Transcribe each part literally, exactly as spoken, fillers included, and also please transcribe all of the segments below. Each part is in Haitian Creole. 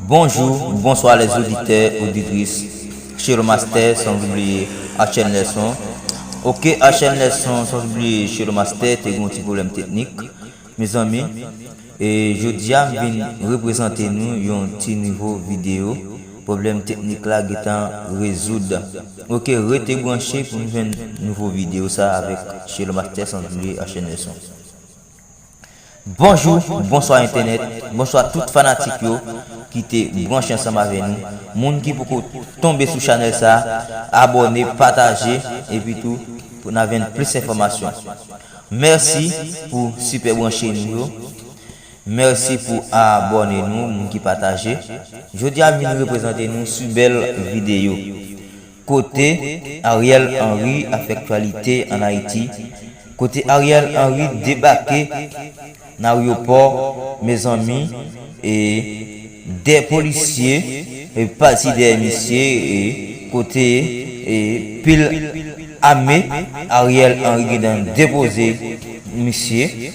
Bonjou, bonswa lè zoditè, oditris, Shelo Master, san bliye Archel Nelson. Oke, Archel Nelson, san bliye Shelo Master, te gen yon ti pwoblèm teknik, mezanmi. E jodi a, m vin reprezante nou yon ti nouvo videyo. Pwoblèm teknik la gentan rezoud. Oke, rete branche pou nou jwenn nouvo videyo sa avèk Shelo Master, san bliye Archel Nelson. Bonjou, bonswa entènèt, bonswa tout fanatik yo ki te branche ansanm avè nou. Moun ki poko tonbe sou chanèl sa, abòne, pataje, epi tou pou n a jwenn plis enfòmasyon. Mèsi pou sipè branche nou yo. Mèsi pou abòne nou, moun ki pataje. Jodi a, m vin reprezante nou si bèl videyo. Kote Ariel Henry ap fè aktyalite ann Ayiti. Kote Ariel Henry debake nan aryopò, mezanmi, e de polisye e pati dèyè misye, e kote e pil ame Ariel Henry gentan depoze misye.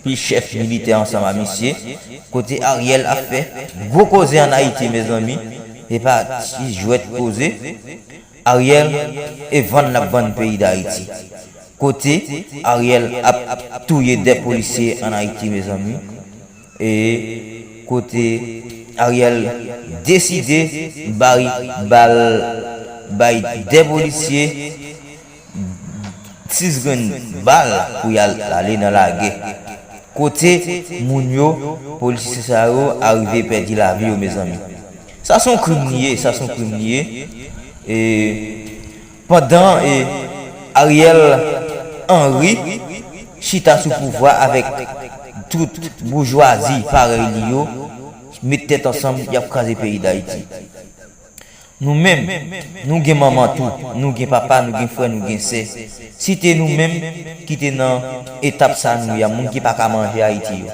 Pi chèf militè ansanm a misye. Kote Ariel ap fè gwo koze ann Ayiti, mezanmi. Se pa ti jwèt koze. Ariel e vann l ap vann peyi Dayiti. Kote Ariel ap touye de polisye ann Ayiti, mezanmi. E kote Ariel deside bay bal, bay de polisye sis grenn bal pou y al ale nan lagè. Kote moun yo, polisye sa yo, arive pèdi lavi yo, mezanmi. Sa se yon krim li ye, sa se yon krim li ye. E pandan e Ariel Henry chita sou pouvwa avèk tout boujwazi parèy li yo, met tèt ansanm, y ap kraze peyi Dayiti. Nou menm, nou gen manman tou, nou gen papa, nou gen frè, nou gen sè. Si te nou menm ki te nan etap sa nou ye a, moun ki pa ka manje Ayiti yo,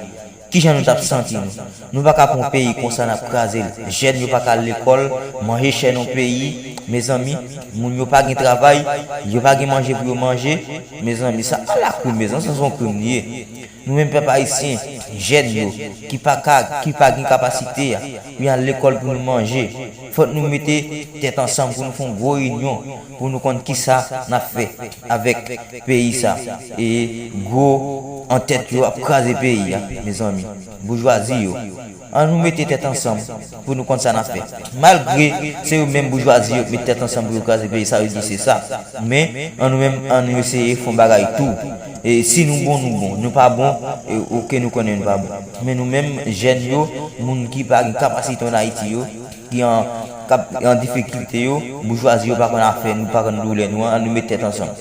kijan nou t ap santi nou? Nou pa ka pran yon peyi konsa, n ap kraze l. Jèn yo pa ka al lekòl, manje chè nan peyi, mezanmi, moun yo pa gen travay, yo pa gen manje pou yo manje, mezanmi, sa pa la krim, mezanmi, sa se yon krim li ye. Nou menm pèp ayisyen, jèn yo, ki pa ka, ki pa gen kapasite a, pou y al lekòl pou nou manje, fòk nou mete tèt ansanm pou nou fè yon gwo inyon, pou nou konn kisa n ap fè avèk peyi sa. E gwo antèt yo ap kraze peyi a, mezanmi. Boujwazi yo. An nou mete tèt ansanm pou nou konn sa n ap fè. Malgre se yo menm boujwazi yo k met tèt ansanm pou yo kraze peyi, sa yo di se sa. Men, an nou menm, an nou eseye fè yon bagay tou. E si nou bon, nou bon. Nou pa bon, e oke, nou konnen nou pa bon. Men nou menm, jèn yo, moun ki pa gen kapasite ann Ayiti yo, ki an, k ap an difikilte yo, boujwazi yo pa konn afè nou, pa konn doulè nou, an nou met tèt ansanm.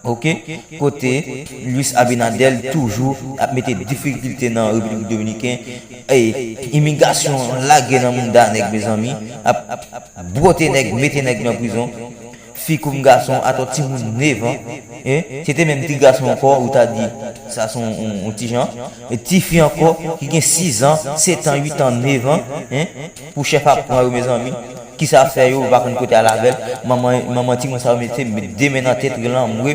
Oke, kote Luis Abinader toujou ap mete difikilte nan Repiblik Dominiken, e imigrasyon lage nan mouda nèg, mezanmi, ap bwote nèg, mete nèg nan prizon. Fi koum gason, atò timoun nèf an, en, se te menm ti gason ankò, ou ta di, sa se yon, yon, yon ti jan. E tifi ankò, ki gen sis an, sèt an, uit an, nèf an, en, pou chèf ap pran yo, mezanmi. Kisa ap fè yo, yo pa konn kote al avè l. Manman, manman timoun sa yo mete, met de men nan tèt, rele anmwe.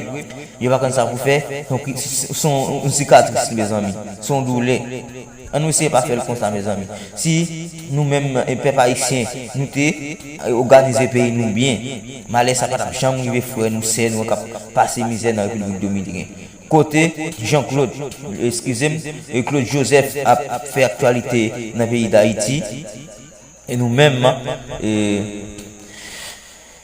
Yo pa konn sa pou fè. Se yon ki, se yon, yon sikatris, mezanmi. Se yon doulè. An nou eseye pa fè l konsa, mezanmi. Si nou menm, e, pèp ayisyen, nou te, e, òganize peyi nou byen, malè sa pa t ap janm rive frè nou, sè nou k ap pase mizè nan Repiblik Dominiken. Kote Jean Claude, eskize m, e, Claude Joseph ap fè aktyalite nan peyi Dayiti. E nou menm, e,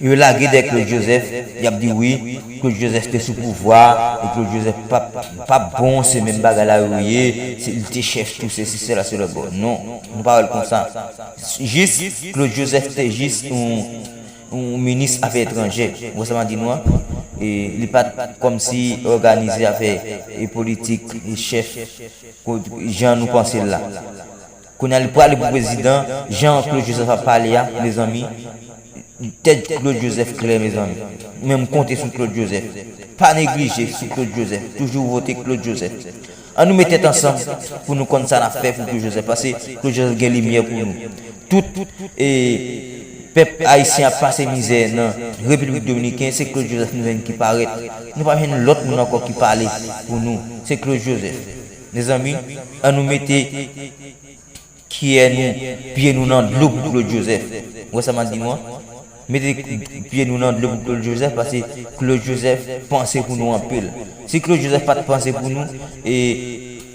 yo lage dèyè Claude Joseph, y ap di wi, Claude Joseph te sou pouvwa, e Claude Joseph p ap, p ap bon, se menm bagay la yo ye, se, li te chèf tou, sesi, sela, se lòt bò. Non, nou pa wè l konsa. Jis, Claude Joseph te jis yon, yon minis afè etranjè. Ou wè sa m ap di nou an? E li pa t kòmsi òganize afè e politik, e chèf, ko-, jan nou panse l la. Kounye a, li prale pou prezidan, jan Claude Joseph ap pale a, mezanmi, tèt Claude Joseph klè, mezanmi. Mwen, m konte sou Claude Joseph. Pa neglije sou Claude Joseph. Toujou vote Claude Joseph. An nou met tèt ansanm pou nou konn sa n ap fè pou Claude Joseph, paske Claude Joseph gen limyè pou nou. Tout, e, pèp ayisyen ap pase mizè nan Repiblik Dominiken, se Claude Joseph nou jwenn ki parèt. Nou pa jwenn lòt moun ankò ki pale pou nou. Se Claude Joseph. Mezanmi, an nou mete kyè nou, pye nou nan dlo pou Claude Joseph. Ou wè sa m ap di nou an? Mete pye nou nan dlo pou Claude Joseph, paske Claude Joseph panse pou nou anpil. Si Claude Joseph pa t panse pou nou, e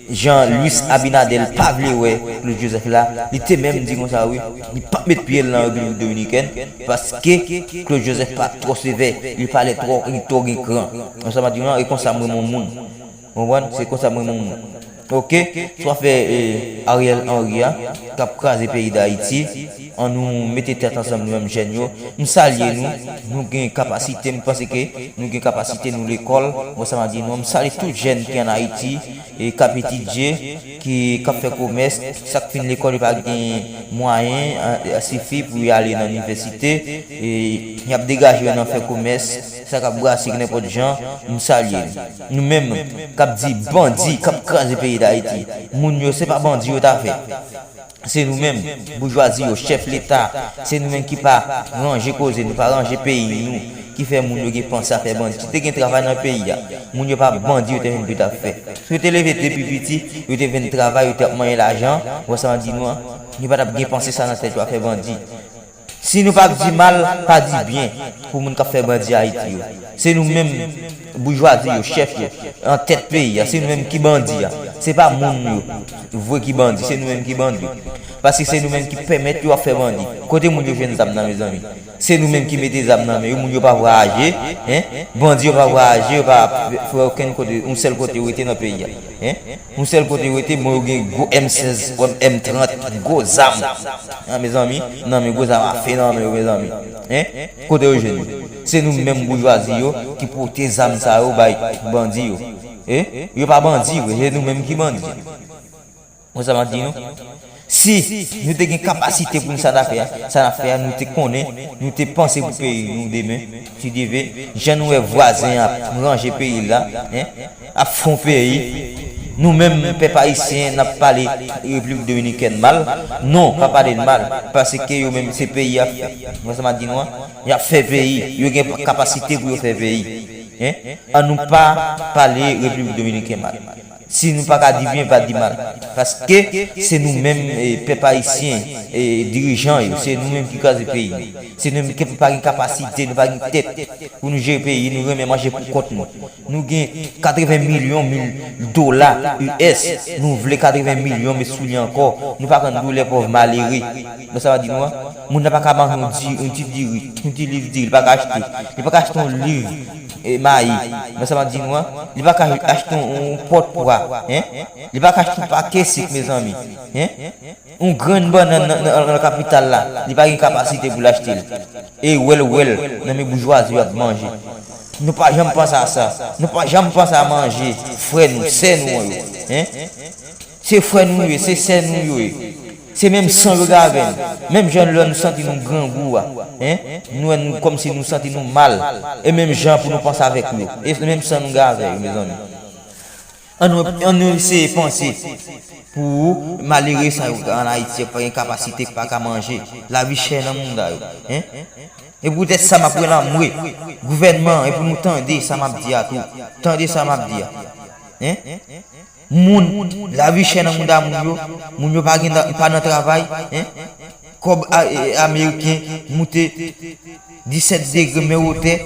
jan Luis Abinader pa vle wè Claude Joseph la, li te menm di konsa wi, li p ap met pye l nan Repiblik Dominikèn, paske Claude Joseph pa twò sevè, li pale twò, li twò gen kran. Ou wè sa m ap di nou an? E konsa m renmen yon moun. Ou konprann? Se konsa m renmen yon moun. Oke, sou afè, e, Ariel Henry a, k ap kraze peyi Dayiti, ann nou mete tèt ansanm nou menm jèn yo. M salye nou, nou gen kapasite, m panse ke nou gen kapasite, nou lekòl, mwen sa m a di nou, m salye tout jèn ki ann Ayiti, e k ap etidye, ki, k ap fè komès, sa k fin lekòl, yo pa gen mwayen, a, a sifi pou y ale nan inivèsite, e y ap degaje yo nan fè komès, sa k ap brase k nenpòt jan, m salye nou. Nou menm k ap di bandi k ap kraze peyi Dayiti, moun yo se pa bandi yo ta fè. Se nou menm, boujwazi yo, chèf leta, se nou menm ki pa ranje koze nou, pa ranje peyi nou, ki fè moun yo gen panse a fè bandi. Si te gen travay nan peyi a, moun yo pa bandi yo te vin pou ta fè. Si yo te leve depi piti, yo te vin travay, yo te ap manyen lajan, wè sa m di nou an, yo pa t ap gen panse sa nan tèt yo a fè bandi. Si nou pa di mal, pa di byen pou moun k ap fè bandi Ayiti yo. Se nou menm, boujwazi yo, chèf yo, an tèt peyi a, se nou menm ki bandi a. Se pa moun yo vre ki bandi, se nou menm ki bandi. Paske se nou menm ki pèmèt yo ap fè bandi. Kote moun yo jwenn zam nan, mezanmi? Se nou menm ki mete zam nan men yo, moun yo pa vwayaje, en? Bandi yo pa vwayaje, yo pa fè okenn kote, yon sèl kote yo rete nan peyi a, en? Yon sèl kote yo rete, bon, yo gen gwo M sèz, M trant, gwo zam. An, mezanmi, nan men gwo zam afe nan men yo, mezanmi. En? Kote yo jwenn yo? Se nou menm boujwazi yo ki pote zam sa yo bay bandi yo. E? Yo pa bandi vre, se nou menm ki bandi. Wè sa m ap di nou? Si nou te gen kapasite pou nou sa n ap fè a, sa n ap fè a, nou te konnen, nou te panse pou peyi nou demen, si Dye vle, jan nou wè vwazen an ap ranje peyi l la, en? Ap fè yon peyi. Nou menm, pèp ayisyen, n ap pale Repiblik Dominikèn mal. Non, pa pale l mal, paske yo menm se peyi y ap fè. Wè sa m ap di nou an? Y ap fè peyi. Yo gen kapasite pou yo fè peyi. En? Ann nou pa pale Repiblik Dominikèn mal. Si nou pa ka di byen, pa di mal. Paske se nou menm, e, pèp ayisyen, e, dirijan yo, se nou menm ki kraze peyi nou. Se nou menm ki pa gen kapasite, nou pa gen tèt pou nou jere peyi, nou renmen manje pou kont nou. Nou gen katreven milyon mil dola U S, nou vle katreven milyon met sou li ankò. Nou pa konn doulè pòv malere. Wè sa m ap di nou an? Moun nan pa ka manje yon di-, yon ti diri, yon ti liv diri, li pa ka achte. Li pa ka achte yon liv, e, mayi. Wè sa m ap di nou an? Li pa ka achte yon, yon pòt pwa, en? Li pa ka achte yon pake sik, mezanmi. En? Yon grenn bannann nan, nan, nan kapital la, li pa gen kapasite pou l achte l. E wèl, wèl, nan men boujwazi yo ap manje. Nou pa janm panse a sa. Nou pa janm panse a manje frè nou, sè nou yo. En? Se frè nou yo ye, se sè nou yo ye. Se menm san yo gen avè nou. Menm jan lè nou santi nou grangou a, en? Nou wè nou kòmsi nou santi nou mal. E menm jan pou nou panse avèk yo. E menm san nou gen avè yo, mezanmi. Ann nou, ann nou eseye panse pou malere sa yo ann Ayiti, ki pa gen kapasite, ki pa ka manje. Lavi chè nan mouda yo. En? E poutèt sa m ap rele anmwe gouvènman an, e pou nou tande sa m ap di a tou. Tande sa m ap di a. En? Moun, lavi chè nan mouda moun yo, moun yo pa gen, pa nan travay, en? Kòb a, e, ameriken moute disèt degre, men wotè.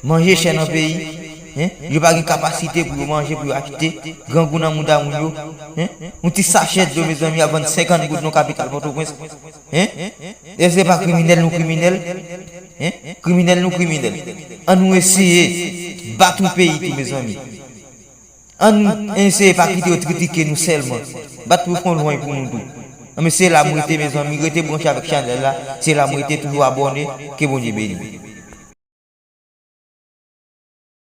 Manje chè nan peyi, en? Yo pa gen kapasite pou yo manje, pou yo achte. Grangou nan mouda moun yo, en? Yon ti sachè dlo, mezanmi, ap vann senkant goud nan kapital Pòtoprens, en? Èske se pa kriminèl nou kriminèl? En? Kriminèl nou kriminèl. Ann nou eseye bat yon peyi tou, mezanmi. Ann nou eseye pa kite yo kritike nou sèlman. Bat pou fè yon lwanj pou nou tou. Anben, se la m rete, mezanmi. Rete branche avèk chanèl la. Se la m rete, toujou abòne. Ke Bondye beni.